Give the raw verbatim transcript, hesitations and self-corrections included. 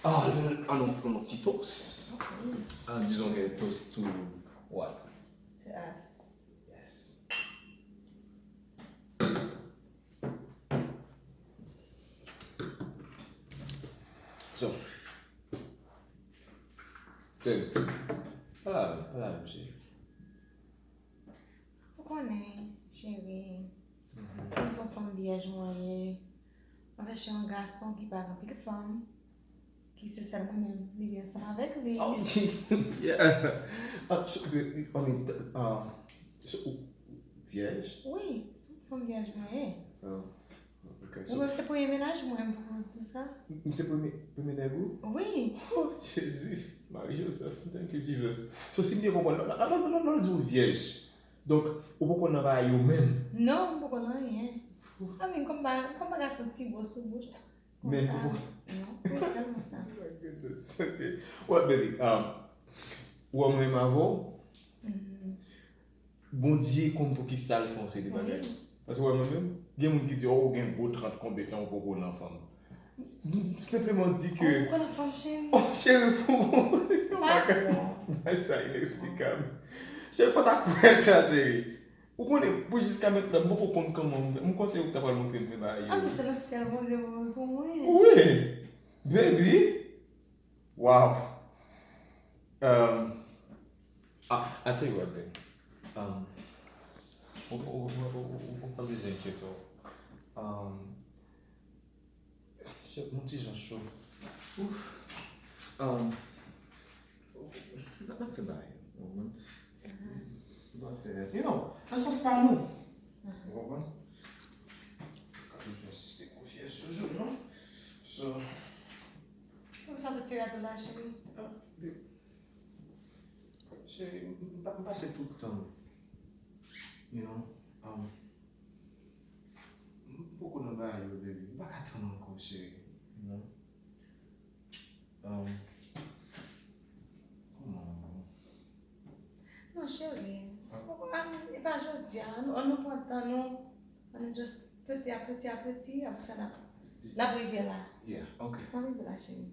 Ah, an nou pran yon ti toast. Ah, dizon gen toast to what? To us. Yes. So, babe, pale avè m, pale avè m, cheri. Ou konnen, cheri, m se yon fanm vyèj mwen ye. Mwen fè chè yon gason ki pa gen anpil fanm, ki se sèl mwen menm li gen ansanm avèk li. Oh, yeah. Ah, so, I mean, ah, so, ou vyèj? Wi, se yon fanm vyèj mwen ye. Ah, ok. Ou menm se premye mennaj mwen pou tout sa. M se premye, premye nèg ou? Wi. Oh, Jezi, Marie Joseph, thank you, Jesus. So, si m byen konprann, lè l di w vyèj, donk, ou poko nan bagay yo menm? Non, m poko nan anyen. I mean, kòm pa, kòm pa ka santi gwo sou bouch. Men, Non, wi, sèlman sa. Oh my goodness. Ok. Well, baby, um, ou wè mwen menm avè w, Bondye konn pou ki sa l fè yon seri de bagay. Paske ou wè mwen menm, gen moun ki di, oh, ou gen gwo trant konbyen tan ou poko nan fanm. M senpleman di ke. Ou poko nan fanm, cheri. Oh, cheri, pou ou, se yon Pa bagay. bon. Bagay sa ineksplikab. Cheri, fò ta kwè sa, cheri. Ou konnen, pou jiska mentnan, m poko konn kòman m fè. M kwè se ou ki ta pral montre m fè bagay yo. Ah, men se nan syèl Bondye voye pou mwen. Wi, baby. Wow. Um, ah, I tell you what, babe. Um, ou ou- ou- ou- ou- ou pa bezwen enkyete w. Um, se yon ti jan cho. Ouf. Um, n ap fè bagay, ou konprann? N ap fè, you know, nan sans pa nou. Ou konprann? Pa toujou ensiste kou fyèj toujou, non? So, Ou sa te tire atou la, cheri? Ah, babe. Cheri, m, m, m pase tout tan, you know, um, m poko nan bagay yo, baby. M pa ka tann ankò, cheri, you know. Um, kòman? Non, cheri. Ou pa, e pa jodi a. Ann nou, ann nou pran tan nou. Ann nou just peti a peti a peti. Apre sa, n ap, n ap rive la. Yeah, ok. N ap rive la, cheri.